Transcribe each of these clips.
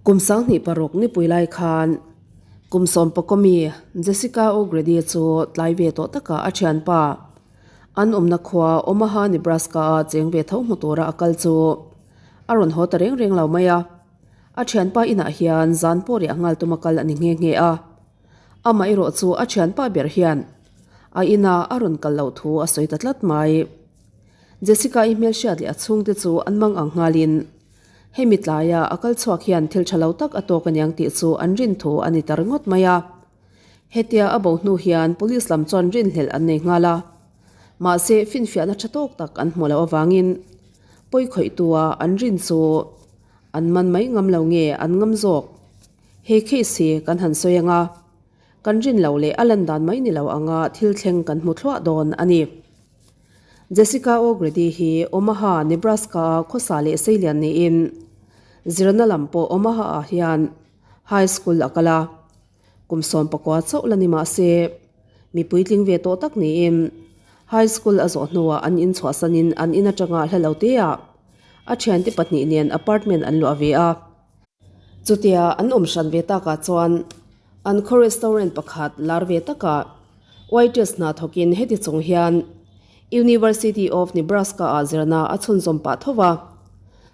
Kum 26 nipui lai khan kum sawmpakaw mi Jessica O'Grady chu tlai ve tawh takah a thianpa an awmna khua Omaha, Nebraska a cheng ve tho hmu tura a kal chu a rawn haw ta reng reng lo mai a. A thianpa inah hian zan pawh riah nghal tuma kal a ni nghe nghe a. Amaherawh chu a thianpa ber hian a ina a rawn kal loh thu a sawi ta tlat mai. Jessica-i hmelhriat leh a chhungte chu an mang ang nghalin hemi tlaia a kal chhuak hian thil tha lo tak a tawk aniang tih chu an rin thu a ni ta ringawt mai a. Hetia a bo hnu hian police lam chuan rinhlelh an nei nghal a. Mahse finfiahna tha tawk tak an hmuh loh avangin pawi khawihtua an rin chu an man mai ngam lo nge an ngam zawk. He case hi kan han sawi anga kan rin loh leh a lan dan mai ni lo anga thil thleng kan hmu thluah dawn a ni. Jessica O'Grady hi Omaha, Nebraska-a khawsa leh seilian niin zirna lam pawh Omaha-ah hian high school a kal a. Kum 19 chauh la ni mah se, mi puitling ve tawh tak niin high school a zawh hnuah an in chhuahsanin an in atanga hla lo teah a thiante pahnih nen apartment an luah ve a. Chutia an awm hran ve takah chuan an khaw restaurant pakhat lar ve takah waitress hna thawkin heti chung hian University of Nebraska ah zirna a chhunzawm pah tho va.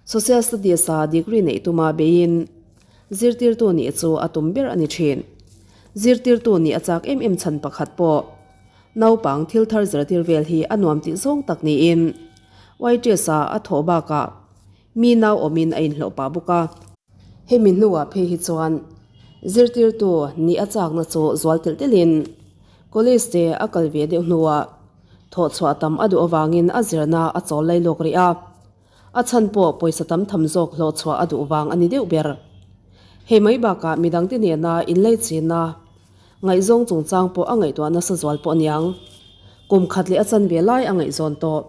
Social Studies a degree neih tuma beiin zirtirtu nih chu a tum ber a ni thin. Zirtirtu nih a chak em em chhan pakhat pawh naupang thil thar zirtir vel hi a nuam tih zawng tak niin waitress a a thawh bakah Mi nau awmin a inhlawh pah bawk a. Hemi hnuah phei hi chuan zirtirtu nih a chakna chu zual telh telhin college te a kal ve deuh hnuah thawhchhuah tam a duh avangin a zirna a chawl lai lawk rih a. A chhan pawh pawisa tam tham zawk hlawhchhuah a duh vang a ni deuh ber. Hei mai bakah midangte nena inleichina ngaihzawng chungchang pawh a ngaihtuah nasa zual pawh aniang. Kum khat leh a chanve lai a ngaihzawn tawh.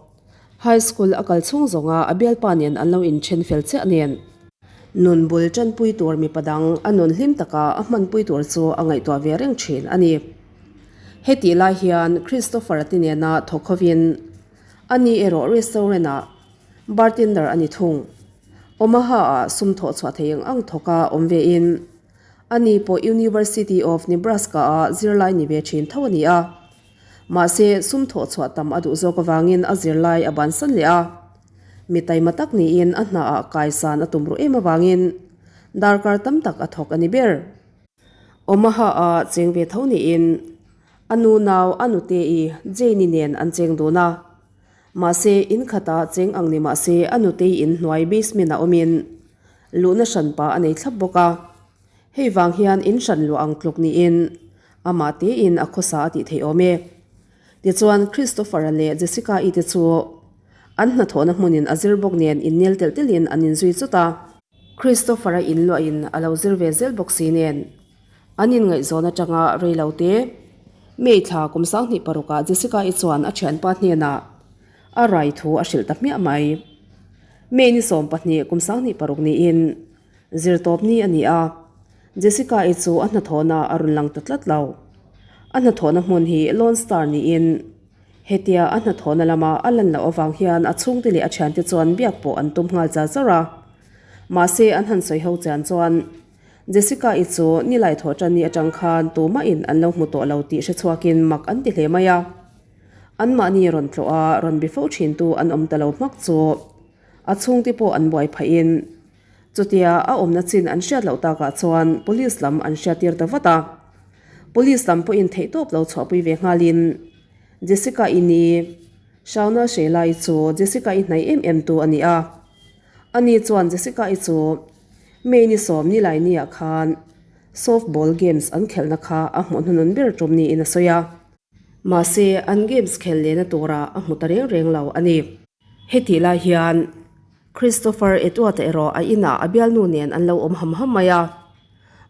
High school a kal chhung zawnga a bialpa nen an lo inthen fel chiah nen. Nun bul tanpui tur mipa dang a nun hlim taka a hmanpui tur chu a ngaihtuah ve reng thin a ni. Hetih lai hian Christopher-a te nena thawk hovin ani erawh restaurant-ah bartender a ni thung. Omaha-ah sum thawh chhuah thei ang ang thawka awm vein ani pawh University of Nebraska-ah zirlai ni ve thin tho a ni a. Mahse, sum thawh chhuah tam a duh zawk avangin a zirlai a bansan leh a. Mi taima tak niin a hnaah kaisan a tum ruh em avangin darkar tam tak a thawk a ni ber. Omaha-a cheng ve tho niin a nu nau a nute-i Jane-i nen an cheng dun a. Mahse, in khata cheng ang ni mahse a nute-i in hnuai basement-ah awmin luhna hranpa a nei thlap bawk a. Hei vang hian in hran luah ang tluk niin Amah tein a khawsa a tih theih awm e. Tichuan, Christopher-a leh Jessica-i te chu an hnathawhna hmunin a zir bawk nen innel telh telhin an inzui chawt a. Christopher-a inluahin a lo zir ve zel bawk si nen an inngaihzawn atanga rei lo te. May thla kum 26 ah Jessica-i chuan a thianpa hnenah a rai thu a hrilh ta hmiah mai. May ni 12 kum 26 niin Zirtawp ni a ni a, Jessica-i chu a hnathawhna a rawn lang ta tlat lo. A hnathawhna hmun hi Lone Star niin, hetia a hnathawhna lama a lan loh avang hian a chhungte leh a thiante chuan biak pawh an tum nghal char char a. Mahse, an han sawi ho chian chuan Jessica-i chu nilai thawh tan ni atang khan tumahin an lo hmu tawh lo tih hre chhuakin mak an ti hle mai a. Anmahni rawn tlawh a, rawn be fo thintu an awm ta lo hmak chu a chhungte pawh an buai phahin Chutia a awmna chin an hriat loh takah chuan police lam an hriattir ta vat a. Police lam pawhin theihtawp lo chhuahpui ve nghalin Jessica-i ni Shauna Sheila-i chu Jessica-i hnaih em em tu a ni a. Ani chuan Jessica-i chu May ni sawm ni lai niah khan softball games an khelhna kha a hmuh hnunun ber tum niin a sawi a. Mahse, an games khel lehna turah a hmu ta reng reng lo a ni. Hetih lai hian Christopher Edward-a erawh a inah a bialnu nen an lo awm ham ham mai a.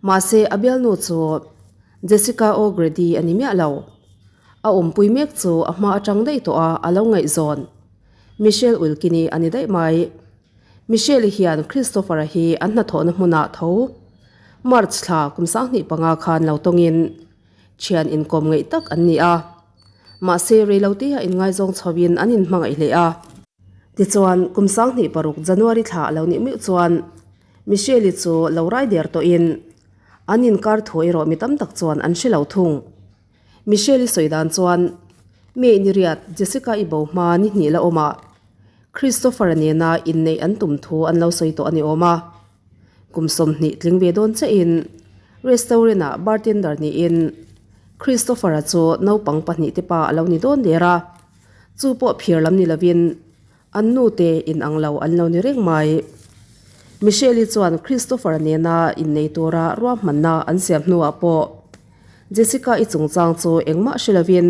Mahse, a bialnu chu Jessica O'Grady a ni miah lo. A awmpui mek chu a hma atang daih tawh a, a lo ngaihzawn. Michelle Wilkin-i a ni daih mai. Michelle-i hian Christopher-a hi an hnathawhna hmunah tho March thla kum 25 khan lo tawngin thian inkawm ngeih tak an ni a. Mahse, reilote a inngaizawng chhoin an inhmangaih hle a. Tichuan, kum 26 January thla a lo nih meuh chuan Michelle-i chu lo rai der tawhin an inkar thu erawh mi tam tak chuan an hre lo thung. Michelle-i sawi dan chuan May ni riat Jessica-i bo hma ni hnih la awmah Christopher-a nena inneih an tum thu an lo sawi tawh a ni awm a. Kum 20 tling ve dawn chiahin restaurant-ah bartender niin Christopher-a chu naupang pahnihte pa a lo ni dawn der a, chu pawh phir lam ni lovin An nute in ang lo an lo ni reng mai. Michelle-i chuan Christopher-a nena innei tura ruahmanna an siam hnuah pawh Jessica-i chungchang chu engmah hre lovin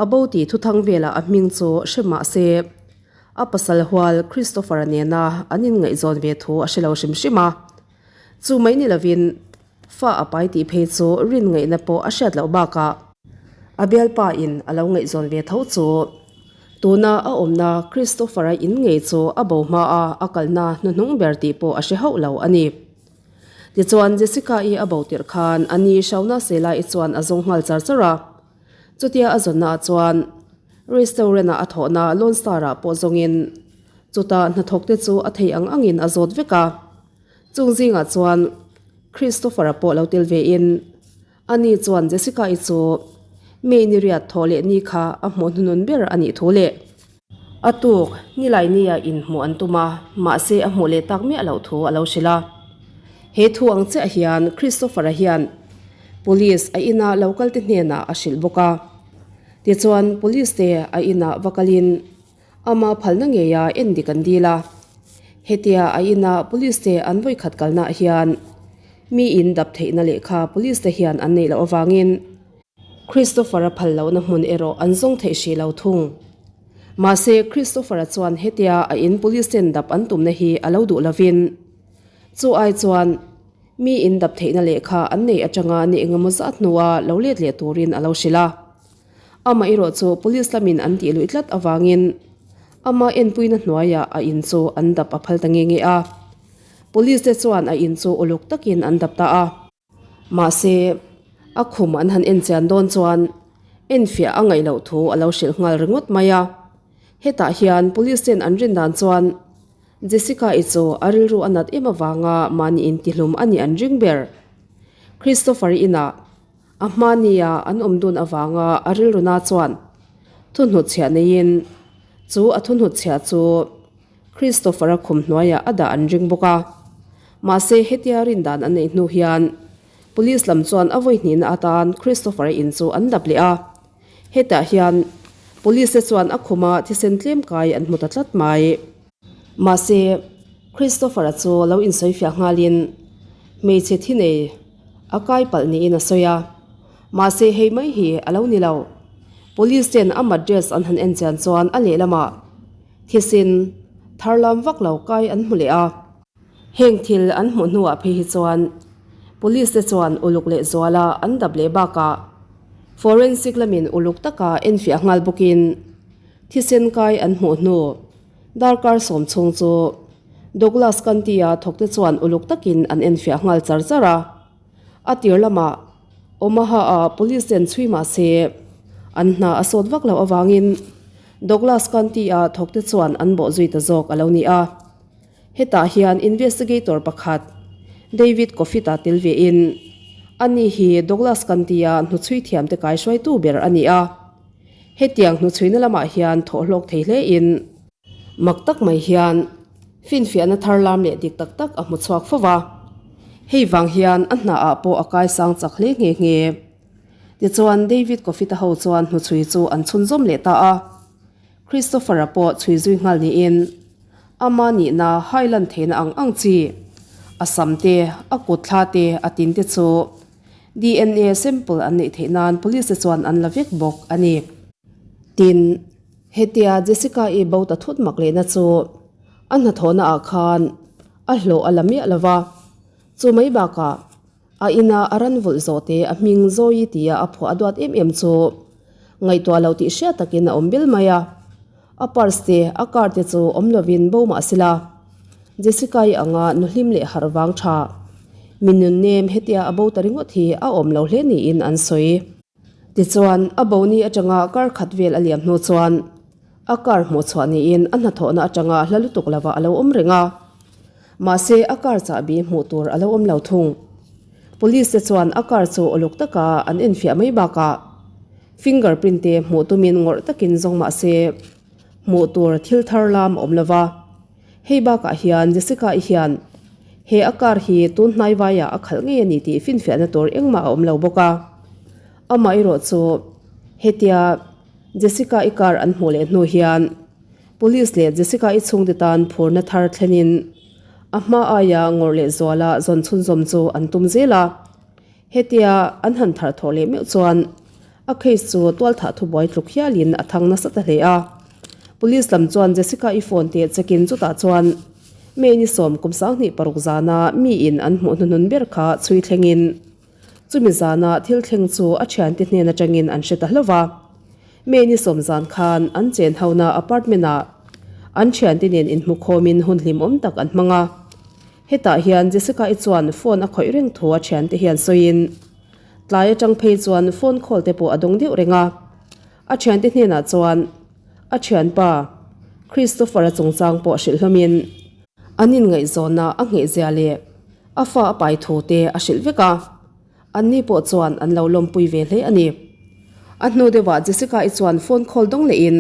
a bo tih thuthang velah a hming chu hre mah se a pasal hual Christopher-a nena an inngaihzawn ve thu a hre lo hrim hrim a. Chu mai ni lovin fa a pai tih phei chu rin ngaihna pawh a hriat loh bakah a bialpa in a lo ngaihzawn ve tho chu tuna a awmna Christopher-a in ngei chu a bo hma a a kalna hnuhnung ber tih pawh a hre hauh lo a ni. Tichuan Jessica-i a bo tirh khan a ni Shauna Sela-i chuan a zawng nghal char char a, chutia a zawnna ah chuan restaurant-ah a thawhna Lone Star-ah pawh zawngin chutah hnathawkte chu a thei ang angin a zawt vek a. Chung zingah chuan Christopher-a pawh lo tel vein ani chuan Jessica-i chu May ni riat thawh leh ni kha a hmuh hnunun ber a nih thu leh a tuk nilai nia inhmuh an tum a, mahse a hmuh leh tak miah loh thu a lo hrilh a. He thu ang chiah hian Christopher-a hian Police a ina lo kalte hnenah a hrilh bawk a. Tichuan Police te a inah va kalin Ama phalna ngeia en dik an dil a. Hetia a ina police te an vawikhat kalnaah hian mi in dap theihna lehkha police te hian an neih loh avangin Christopher-a phal lohna hmun erawh an zawng theih hrih lo thung. Mahse Christopher-a chuan hetia a in police ten dap an tumna hi a lo duh lovin chu ai chuan mi in dap theihna lehkha an neih atanga ni engemaw zat hnua lo let leh turin a lo hrilh a. Amah erawh chu police lamin an tih luih tlat avangin ama enpuina hnuaiah a in chu an dap a phal ta nge nge a. Police te chuan a in chu uluk takin an dap ta a. Mahse, a khum an han enchian dawn chuan enfiah a ngaih loh thu a lo hrilh nghal ringawt mai a. Hetah hian police ten an rin dan chuan Jessica-i chu a rilru a nat em avanga mahni intihlum a nih an ring ber. Christopher-i inah A hmania an awm dun avanga a rilruna chuan thuhnutchhiah neiin chu a thuhnutchhiah chu Christopher-a khum hnuaiah a dah an ring bawk a. Mahse hetia rin dan an neih hnu hian Police lam chuan a vawi hnihna atan Christopher-a in chu an dap leh a. Hetah hian Police te chuan a khuma thisen tlem kai an hmu ta tlat mai. Mahse Christopher-a chu lo insawifiah nghalin hmeichhe thi nei A kai palh niin a sawi a, mahse hei mai hi a lo ni lo. Police ten ama dress an han en chian chuan a lehlamah thisen thar lam vak lo kai an hmu leh a. Heng thil an hmuh hnuah phei hi chuan Police te chuan uluk leh zuala an dap leh bakah forensic lamin uluk taka enfiah nghal bawkin thisen kai an hmuh hnu Darkar sawm chhung chu Douglas County-a thawkte chuan uluk takin an enfiah nghal char char a. A tir lamah Omaha-a police ten chhui mah se an hna a sawt vak loh avangin Douglas County-a thawkte chuan an bawh zui ta zawk a lo ni a. Hetah hian investigator pakhat David Coffit-a tel vein ani hi Douglas County-a hnuchhui thiamte kaihruaitu ber a ni a. Hetiang hnuchhuina lamah hian thawhhlawk thei hle in mak tak mai hian finfiahna thar lam leh dik tak tak a hmu chhuak fo va. Hei vang hian a hna ah pawh a kaisang chak hle nghe nghe. Tichuan David Coffey-ta ho chuan hnuchhui chu an chhunzawm leh ta a. Christopher-a pawh chhui zui nghal niin ama nihna hai lan theihna ang ang chi a sam te, a kut thla te, a tin te chu DNA sample an neih theih nan police te chuan an la vek bawk a ni. Tin, hetia Jessica-i bo ta thut mak lehna chu a hnathawhna ah khan a hlawh a la miah lo va, chu mai bakah a ina a ran vulh zawh te a hming Zoe tia a phuah a duat em em chu ngaihtuah loh tih hriat takin a awm bil mai a. A purse te, a car te chu awm lovin bo mah sela, Jessica-i anga nu hlim leh harh vang tha. Mi nun nem hetia a bo ta ringawt hi a awm lo hle niin an sawi. Tichuan, a bo ni atanga kar khat vel a liam hnu chuan a car hmuh chhuah niin a hnathawhna atanga hla lutuk lovah a lo awm reng a. Mahse a car chahbi hmuh tur a lo awm lo thung. Police te chuan a car chu uluk taka an enfiah mai bakah finger print te hmuh tumin ngawrh takin zawng mah se hmuh tur thil thar lam a awm lo va. Hei bakah hian Jessica-i hian he a car hi tun hnai vaiah a khalh ngei a ni tih finfiahna tur engmah a awm lo bawk a. Amaherawh chu hetia Jessica-i car an hmuh leh hnu hian Police leh Jessica-i chhungte tan phurna thar thlenin a hma aia ngawrh leh zuala zawn chhunzawm chu an tum zel a. Hetia an han thar thawh leh meuh chuan a case chu tualthah thubuai tluk hialin a thang nasa ta hle a. Police lam chuan Jessica-i phone teh chekin chutah chuan May ni sawm kum 26 zana miin an hmuh hnuhnun ber kha chhui thlengin Chumi zana thil thleng chu a thiante hnen atangin an hre ta hlauh va. May ni sawm zan khan an chen hona apartment ah an thiante nen inhmu khawmin hun hlimawm tak an hmang a. Hetah hian Jessica-i chuan phone a khawih reng thu a thiante hian sawiin tlai atang phei chuan phone call te pawh a dawng deuh reng a. A thiante hnenah chuan a thianpa Christopher-a chungchang pawh hrilh hlawmin an inngaihzawnna a nghehzia leh A fa a pai thu te a hrilh vek a, anni pawh chuan an lo lawmpui ve hle a ni. A hnu deuhah Jessica-i chuan phone call dawng lehin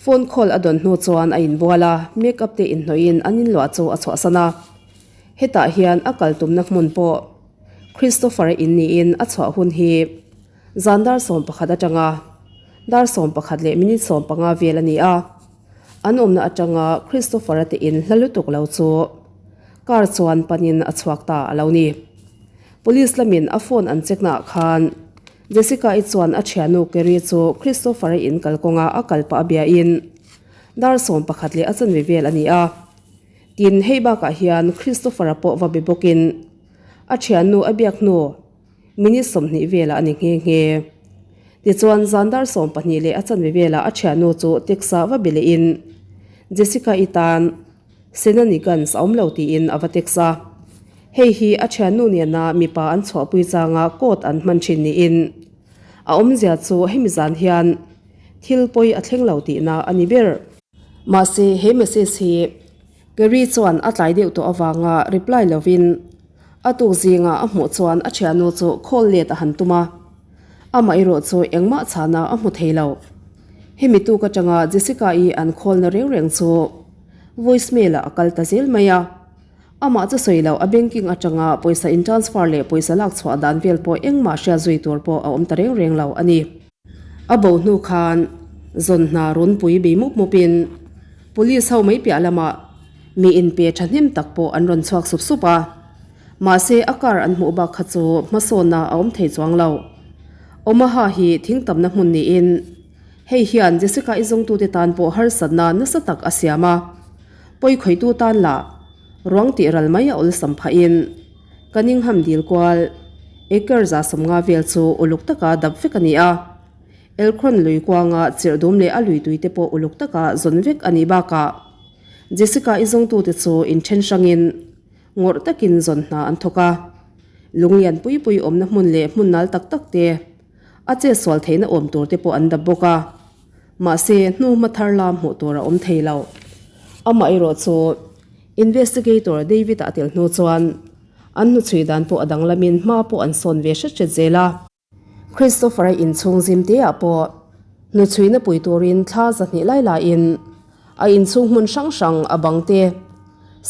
phone call a dawn hnu chuan a inbual a, make up te inhnawhin an inluah chu a chhuahsan a. Hetah hian a kal tumna hmun pawh Christopher-a in niin a chhuah hun hi zan dar 11 atanga dar 11 leh minute 15 vel a ni a. An awmna atanga Christopher-a te in hla lutuk lo chu car chuan panin a chhuak ta a lo ni. Police lamin a phone an check naah khan Jessica-i chuan a thiannu Kerry chu Christopher-a in kalkawnga a kal pah a biain dar 11 leh a chanve vel a ni a. Tin, hei bakah hian Christopher-a pawh va be bawkin a thiannu a biak hnu Minute 20 velah a ni nghe nghe. Tichuan, zan dar 12 leh a chanve velah a thiannu chu text-a va be lehin Jessica-i tan Shenanigans a awm lo tiin a va text a. Hei hi a thiannu nena mipa an chhuahpui changa code an hman thin niin a awmzia chu hemi zan hian thil pawi a thleng lo tihna a ni ber. Mahse, he message hi Gary chuan a tlai deuh tawh avanga reply lovin a tuk zinga a hmuh chuan a thiannu chu call let a han tum a, amah erawh chu engmah chhana a hmu thei lo. Hemi tuk atanga Jessica-i an call na reng reng chu voice mail ah a kal ta zel mai a, amah chu sawi loh a banking atanga pawisa in transfer leh pawisa lak chhuah dan vel pawh engmah hriat zui tur pawh a awm ta reng reng lo a ni. A bo hnu khan zawn hna runpui bei mup mupin Police ho mai piah lamah mi inpe thahnem tak pawh an rawn chhuak sup sup a, mahse a car an hmuh bak kha chu hmasawnna a awm thei chuang lo. Omaha hi thing tamna hmun niin hei hian Jessica-i zawngtute tan pawh harsatna nasa tak a siam a, pawikhawihtu tan lah ruang tih ral mai a awlsam phahin Cunningham dil kual acre 150 vel chu uluk taka dap vek a ni a. Elkhrawn lui kuanga chirh dum leh a lui tui te pawh uluk taka zawn vek a nih bakah Jessica-i zawngtute chu inthen hrangin ngawrh takin zawn hna an thawk a. Lunglian pui pui awmna hmun leh hmun nal tak tak te, a chetsual theihna awm tur te pawh an dap bawk a. Mahse, hnu hma thar lam hmuh tur a awm thei lo. Amaherawh chu Investigator David-a a tel hnu chuan an hnuchhui dan pawh a danglamin hma pawh an sawn ve hret hret zel a. Christopher-a inchhung zim te ah pawh hnuchhuina pui turin thla 200 lai laiin a inchhung hmun hrang hrang a bang te,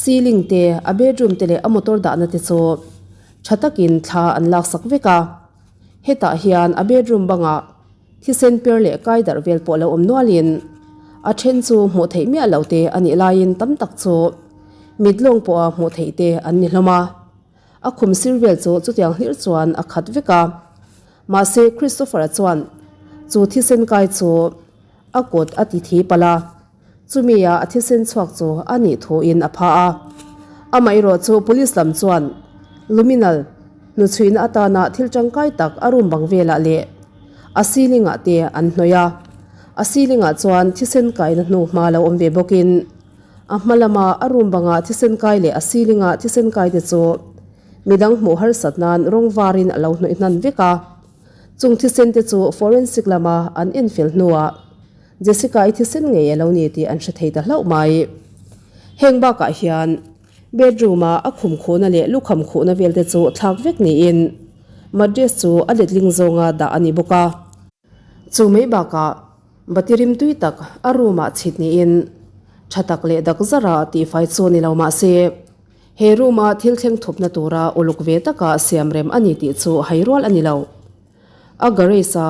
ceiling te, a bedroom te leh a motor dahna te chu tha takin thla an laksak vek a. Hetah hian a bedroom bangah thisen per leh kai darh vel pawh lo awm nualin a then chu hmuh theih miah loh te a nih laiin tam tak chu mit lawng pawha hmuh theih te an ni hlawm a. A khum sir vel chu chutiang hlir chuan a khat vek a. Mahse Christopher-a chuan chu thisen kai chu a kut a ti thi palh a, chumia a thisen chhuak chu a nih thuin a pha a. Amaherawh chu police lam chuan luminal hnuchhuihna atana thil tangkai tak a room bang velah leh a ceiling ah te an hnawih a. A ceiling ah chuan thisen kaina hnu hma lo awm ve bawkin A hma lama a room bangah thisen kai leh a ceiling ah thisen kai te chu midang hmuh harsat nan rawng varin a lo hnawih hnan vek a. Chung thisen te chu forensic lama an enfel hnuah Jessica-i thisen ngei a lo ni tih an hre thei ta hlauh mai. Heng bakah hian. Bedroom-a a khum khuhna leh lukham khuhna vel te chu thlak vek niin mattress chu a letling zawnga dah a ni bawk a. Chu mai bakah bati rim tui tak a room-ah chhit niin tha tak leh dak zara tihfai chu ni lo mah se he room-a thil thleng thupna tura uluk ve taka siam rem a ni tih chu hai rual a ni lo. A garage-a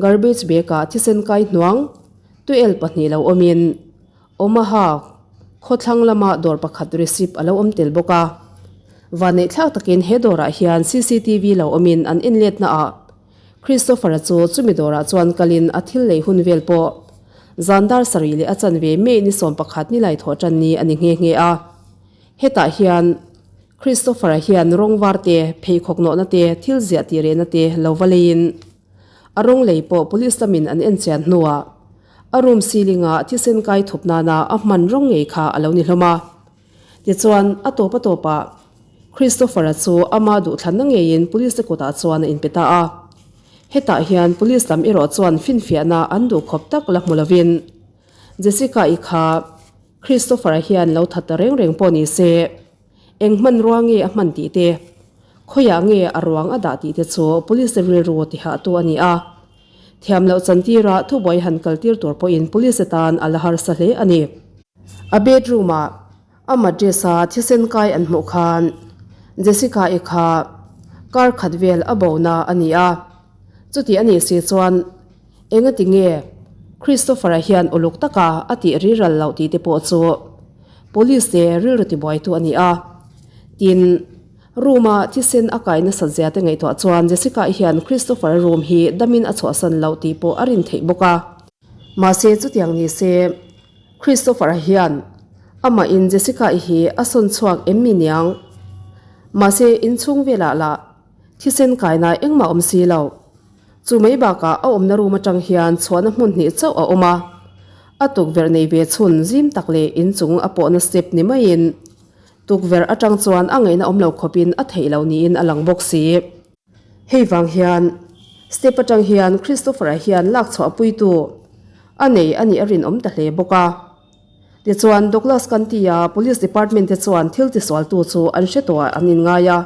garbage bag-ah thisen kai hnuang tuel pahnih lo awmin Omaha khawthlang lama dawr pakhat receipt a lo awm tel bawk a. Vanneihthlak takin he dawrah hian cctv lo awmin an inletna ah Christopher-a chu chumi dawrah chuan kalin a thil lei hun vel pawh zan dar sarih leh a chanve May ni 11 ni lai thawh tan ni a ni nghe nghe a. Hetah hian Christopher-a hian rawng var te, pheikhawk nawhna te, thil ziah tih rehna te lo va leiin a rawng lei pawh police lamin an enchian hnuah A room ceiling ah thisen kai thup nana a hman rawng ngei kha a lo ni hlawm a. Tichuan, a tawp a tawp ah Christopher-a chu ama duhthlanna ngeiin police te kutah chuan a inpe ta a. Hetah hian police lam erawh chuan finfiahna an duh khawp tak la hmu lovin Jessica-i kha Christopher-a hian lo that ta reng reng pawh ni se, Eng hmanrua nge a hman tih te, khawiah nge a ruang a dah tih te chu police te rilru tihahtu a ni a. Thiam loh chantira thubuai han kaltir tur pawhin police tan a la harsa hle a ni. A bedroom ah a mattress a thisen kai an hmuh khan Jessica-i kha kar khat vel a bona a ni a. Chuti a nih si chuan engati nge Christopher-a hian uluk taka a tih riral loh tih te pawh chu Police te rilru tibuaitu a ni a. Tin, room-a thisen a kai nasat zia te ngaihtuah chuan Jessica-i hian Christopher-a room hi damin a chhuahsan loh tih pawh a rin theih bawk a. Mahse chutiang ni se, Christopher-a hian amahin Jessica-i hi a sawn chhuak em mi niang? Mahse inchhung velah lah Thisen kaina engmah awm si lo. Chu mai bakah a awmna room atang hian chhuahna hmun hnih chauh a awm a. A tukverh nei ve chhun zim tak leh inchung a pawhna step ni maiin tukverh atang chuan a ngaihna awm lo khawpin a theih loh niin a lang bawk si. Hei vang hian step atang hian Christopher-a hian lak chhuah puitu a nei a nih a rinawm ta hle bawk a. Tichuan, Douglas County-a Police Department te chuan thil tisualtu chu an hre tawh ah an inngai a.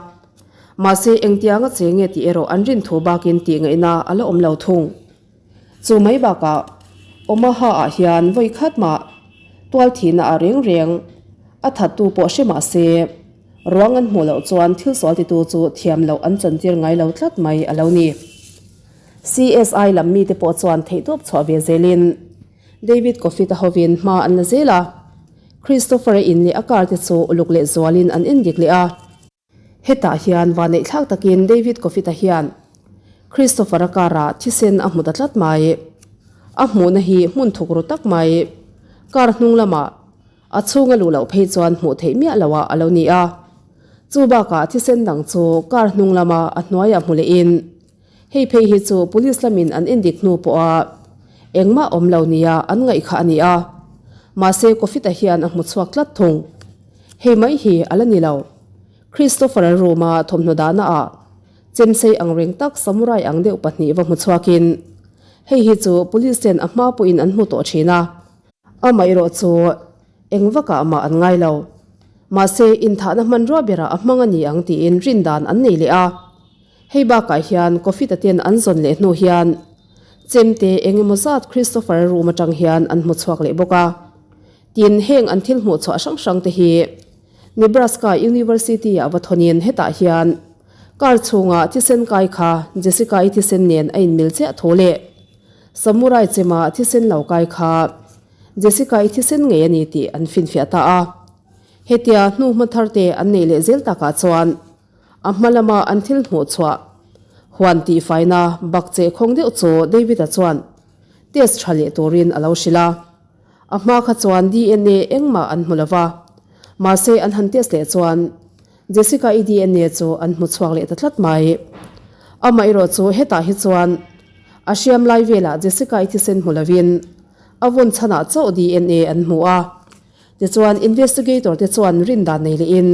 Mahse, engtianga che nge tih erawh an rin thu bakin tih ngaihna a la awm lo thung. Chu mai bakah, Omaha-ah hian vawi khat mah tual thihna a reng reng a thattu pawh hre mah se, ruang an hmuh loh chuan thil sual titu chu thiam loh an chantir ngai lo tlat mai a lo ni. CSI lam mite pawh chuan theihtawp chhuah ve zelin, David Coffey-te hovin hma an la zel a, Christopher-a in leh a car te chu uluk leh zualin an en dik leh a. Hetah hian vanneih thlak takin David Coffey-ta hian Christopher-a car-ah thisen a hmu ta tlat mai. A hmuhna hi hmun thuk ru tak mai, car hnung lamah a chhunga luh loh phei chuan hmuh theih miah loah a lo ni a. Chu bakah thisen dang chu car hnung lama a hnuaiah hmu lehin, Hei phei hi chu police lamin an endik hnu pawha engmah awm lo nia an ngaih kha a ni a, mahse Kofita hian a hmu chhuak tlat thung. Hei mai hi a la ni lo. Christopher-a room-a thawmhnaw dahna ah chemsei ang reng tak samurai ang deuh pahnih va hmu chhuakin hei hi chu police ten a hma pawhin an hmu tawh thin a, amaherawh chu eng vakah mah an ngai lo. Mahse inthahna hmanrua berah a hmang a ni ang tiin rindan an nei leh a. Hei bakah hian coffee taten an zawn leh hnu hian chemte eng emaw zat Christopher-a room atang hian an hmu chhuak leh bawk a. Tin, heng an thil hmuh chhuah hrang hrang te hi Nebraska University-ah va thawnin hetah hian car chhunga thisen kai kha Jessica-i thisen nen a inmil chiah thu leh Samurai chema thisen lo kai kha Jessica-i thisen ngei a ni tih an finfiah ta a. Hetia hnu hma thar te an neih leh zel takah chuan A hma lama an thil hmuh chhuah huan tihfaina bak cheh khawng deuh chu David-a chuan test tha leh turin a lo hrilh a. A hma kha chuan dna engmah an hmu lo va, mahse an han test leh chuan Jessica-i dna chu an hmu chhuak leh ta tlat mai. Amaherawh chu hetah hi chuan a hriam lai velah Jessica-i thisen hmu lovin a vawn chhanah chauh dna an hmu a. Tichuan, investigator te chuan rin dan nei lehin,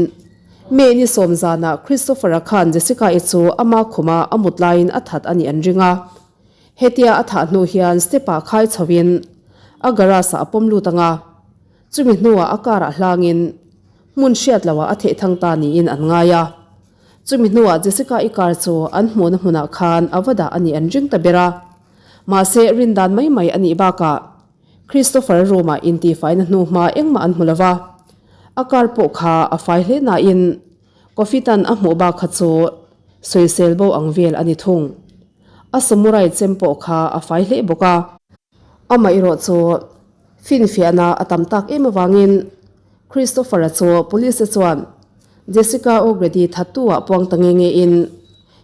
May ni sawm zanah Christopher-a khan Jessica-i chu ama khuma a mut laiin a that a nih an ring a. Hetia a thah hnu hian step-ah khai chhoin a garage-ah a pawm lut ang a, chumi hnuah a car-ah hlangin. hmun hriat loah a theh thang ta niin an ngai a. Chumi hnuah Jessica-i car chu an hmuhna hmunah khan a va dah a nih an ring ta ber a. Mahse, rin dan mai mai a nih bakah Christopher room-ah intihfaina hnu hma engmah an hmu lo va, a car pawh kha a fai hle nain coffee tan a hmuh bak kha chu sawisel bo ang vel a ni thung. A samurai chem pawh kha a fai hle bawk a. Amaherawh chu finfiahna a tam tak em avangin Christopher-a chu police te chuan Jessica O'Grady thattu-ah puang ta nge nge in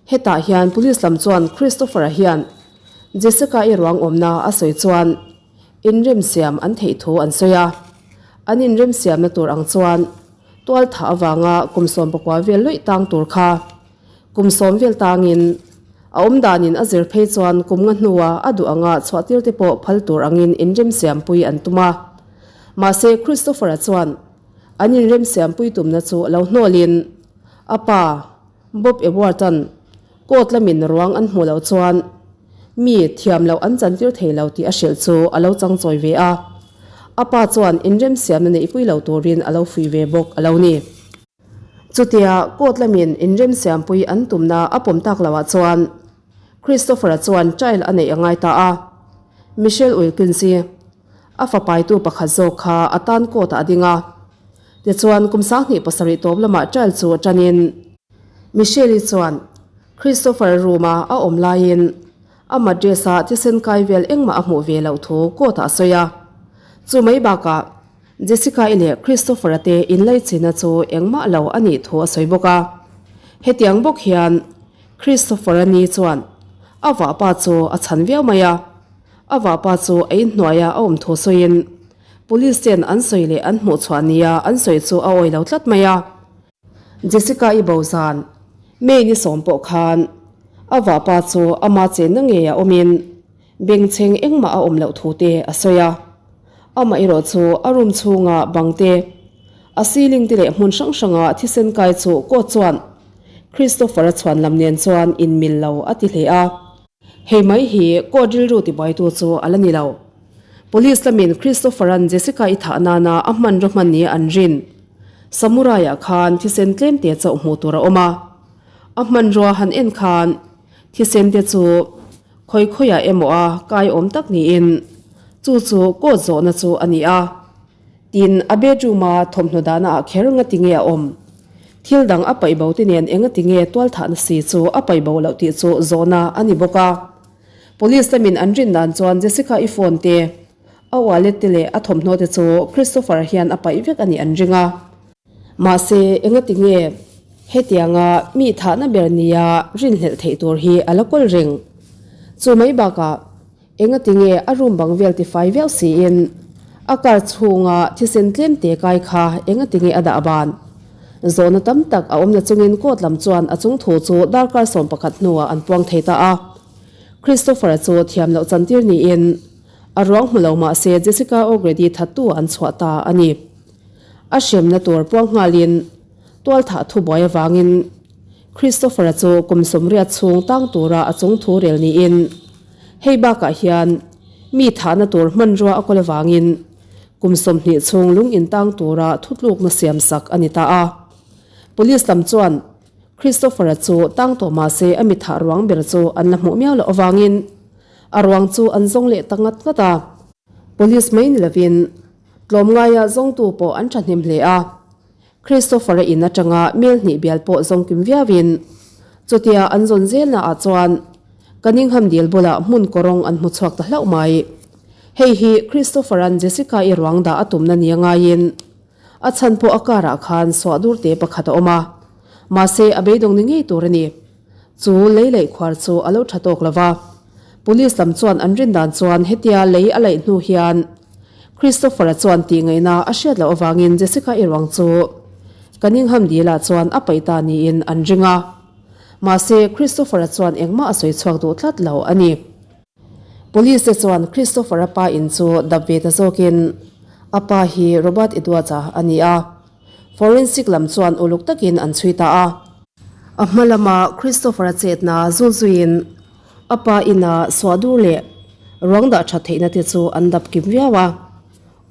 hetah hian police lam chuan Christopher-a hian Jessica-i ruang awmna a sawi chuan inremsiam an theih thu an sawi a, an inremsiamna tur ang chuan tual thah avanga kum 19 vel lawih tang tur kha kum sawm vel tangin a awm danin a zir phei chuan kum nga hnua a duh anga chhuahtir te pawh phal tur angin inremsiampui an tum a. Mahse Christopher-a chuan an inremsiampui tumna chu lo hnawlin a pa Bob Ewart-a'n court lamin ruang an hmuh loh chuan mi thiam loh an chantir thei lo tih a hrilh chu a lo changchawi ve a. A pa chuan inremsiamna neihpui lo turin a lo fuih ve bawk a lo ni. Chutia court lamin inremsiampui an tumna a pawm tak loah chuan Christopher-a chuan trial a neih a ngai ta a. Michelle Wilkins-i a fapaitu pakhat zawk kha a tan court-ah a ding a. Tichuan, kum 27 tawp lamah trial chu tanin Michelle-i chuan Christopher room-a a awm laiin a matress-a thisen kai vel engmah a hmuh ve loh thu court-ah a sawi a. Chu mai bakah Jessica-i leh Christopher-a te inlaichinna chu engmah lo a nih thu a sawi bawk a. Hetiang bawk hian Christopher-a ni chuan a vahpa chu a chhan viau mai a. A vahpa chu a inhnuaia a awm thu sawiin Police ten an sawi leh an hmuh chhuah nia an sawi chu a awi lo tlat mai a. Jessica-i bo zan May ni sawm pawh khan a vahpa chu ama chenna ngei a awmin bengchheng engmah a awm loh thu te a sawi a. Amaherawh chu a room chhunga bang te, a ceiling te leh hmun hrang hranga thisen kai chu court chuan Christopher-a chhuan lam nen chuan inmil lo a ti hle a. Hei mai hi court rilru tibuaitu chu a la ni lo. Police lamin Christopher-a'n Jessica-i thah nana a hmanraw hman nia an rin Samurai-ah khan thisen tlemte chauh hmuh tur a awm a. A hmanrua han en khan thisen te chu khawi khawiah emaw a kai awm tak niin chu chu court zawhna chu a ni a. Tin, a bedroom-a thawmhnaw dahna ah kher ngati nge a awm? Thil dang a paih bo te nen engati nge tualthahna si chu a paih bo loh tih chu zawhna a ni bawk a. Police lamin an rin dan chuan Jessica-i phone te, a wallet te leh a thawmhnaw te chu Christopher hian a paih vek a nih an ring a. Mahse, engati nge hetianga mi thahna ber nia rinhlelh theih tur hi a la kawl reng? Chu mai bakah Engati nge a room bang vel tifai viau siin a car chhunga thisen tlem te kai kha engati nge a dah ban? Zawhna tam tak a awmna chungin court lam chuan a chung thu chu darkar 11 hnuah an puang thei ta a. Christopher-a chu thiam loh chantir niin a ruang hmu lo mah se Jessica O'Grady thattu an chhuah ta a ni. A hremna tur puang nghalin tualthah thubuai avangin Christopher-a chu kum 80 chhung tang tura a chung thu rel niin Hei bakah hian mi thahna tur hmanrua a kawl avangin kum 20 chhung lung intang tura thutlukna siam sak a ni ta a. Police lam chuan Christopher-a chu tang tawh mah se a mi thah ruang ber chu an la hmuh miau loh avangin a ruang chu an zawng leh ta ngat ngat a. Police mai ni lovin tlawmngaia zawngtu pawh an thahnem hle a. Christopher-a in atanga mel hnih bial pawh zawng kim viauin chutia an zawn zelna ah chuan Cunningham dil bulah hmun kawrawng an hmu chhuak ta hlauh mai. Hei hi Christopher-a'n Jessica-i ruang dah a tumna nia ngaiin a chhan pawh a car ah khan suah dur te pakhat a awm a, mahse a beidawng ni ngei tur a ni. Chu lei laih khuar chu a lo tha tawk lo va, Police lam chuan an rin dan chuan hetia lei a laih hnu hian Christopher-a chuan tih ngaihna a hriat loh avangin Jessica-i ruang chu Cunningham dil-ah chuan a paih ta niin an ring a. Mahse, Christopher-a chuan engmah a sawi chhuak duh tlat lo a ni. Police te chuan Christopher-a pa in chu dap ve ta zawkin a pa hi Robert Edwards-a a ni a. Forensic lam chuan uluk takin an chhui ta a. A hma lama Christopher-a chetna zul zuiin a pa ina suah dur leh ruang dah that theihna te chu an dap kim viau a.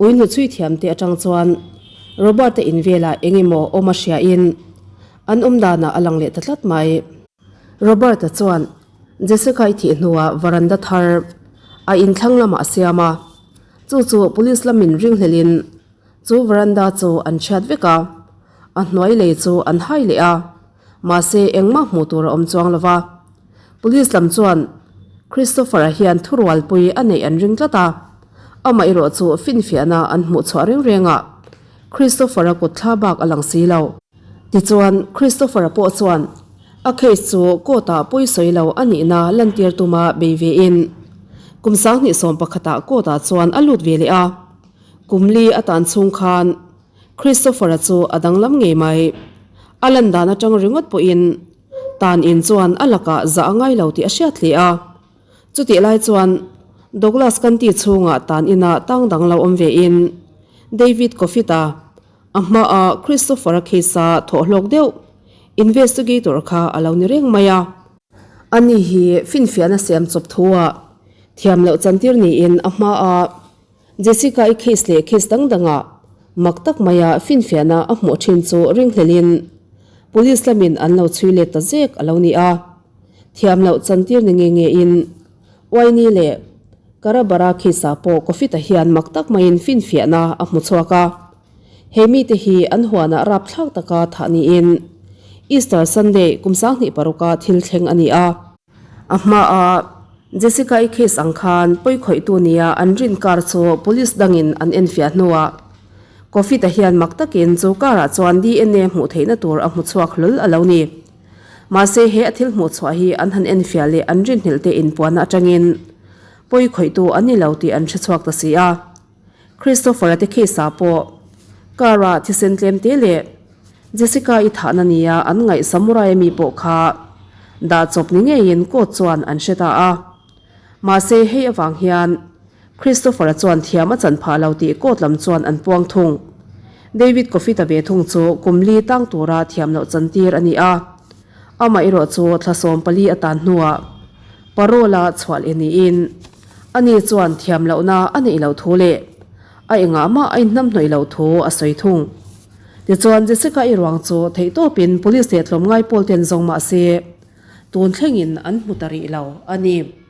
Ui hnu chhui thiam te atang chuan Robert-a in velah eng emaw awm a hriain an awm danah a lang leh ta tlat mai. Robert-a chuan Jessica-i thih hnuah varanda thar a inthlang lamah a siam a, chu chu police lamin ringhlelin chu varanda chu an chhiat vek a, a hnuai lei chu an hai leh a, mahse engmah hmuh tur a awm chuang lo va. Police lam chuan Christopher-a hian thurualpui a neih an ring tlat a, amaherawh chu finfiahna an hmuh chhuah reng reng a, Christopher-a kut thla bak a lang si lo. Tichuan, Christopher-a pawh chuan a case chu court-ah pawi sawi lo a nihna lantir tuma bei vein kum 2011ah court-ah chuan a lut ve leh a. Kum li a tan chhung khan Christopher-a chu a danglam ngei mai. A lan dan atang ringawt pawhin tan in chuan a lakah zah a ngai lo tih a hriat hle a. Chutih lai chuan Douglas County chhungah tan inah tang dang lo awm vein David Coffit-a a hmaah Christopher-a case-a thawhhlawk deuh investigator kha a lo ni reng mai a. Ani hi finfiahna siam chawp thu-ah thiam loh chantir niin a hmaah Jessica-i case leh case dang dangah mak tak maia finfiahna a hmuh thin chu ringhlelin Police lamin an lo chhui let ta zek a lo ni a. Thiam loh chantir ni nge ngein Uaini leh Karabara case-ah pawh Kofita hian mak tak maiin finfiahna a hmu chhuak a. He mite hi an huanah rapthlak taka thah niin Easter Sunday kum 2006-a thil thleng a ni a. A hmaah Jessica-i case ang khan pawikhawihtu nia an rin car chu police dangin an enfiah hnuah Kofit-a hian mak takin chu car-ah chuan DNA hmuh theihna tur a hmu chhuak hlawl a lo ni. Mahse he a thil hmuh chhuah hi an han enfiah leh an rinhlelh te inpuanna atangin pawikhawihtu an ni lo tih an hre chhuak ta si a. Christopher-a te case-ah pawh car-a thisen tlem te leh Jessica-i thahna nia an ngaih Samurai-a mi pawh kha dah chawp ni ngeiin court chuan an hre ta a. Mahse hei avang hian Christopher-a chuan thiam a chan phah lo tih court lam chuan an puang thung. David Kofit-a ve thung chu kum li tang tura thiam loh chantir a ni a. Amaherawh chu thla 14 a tan hnuah parole-a chhuah leh niin ani chuan thiam lohna a neih loh thu leh a engah mah a inhnamhnawih loh thu a sawi thung. Tichuan Jessica-i ruang chu theihtawpin police leh tlawmngai pawl ten zawng mah se tun thlengin an hmu ta rih lo a ni.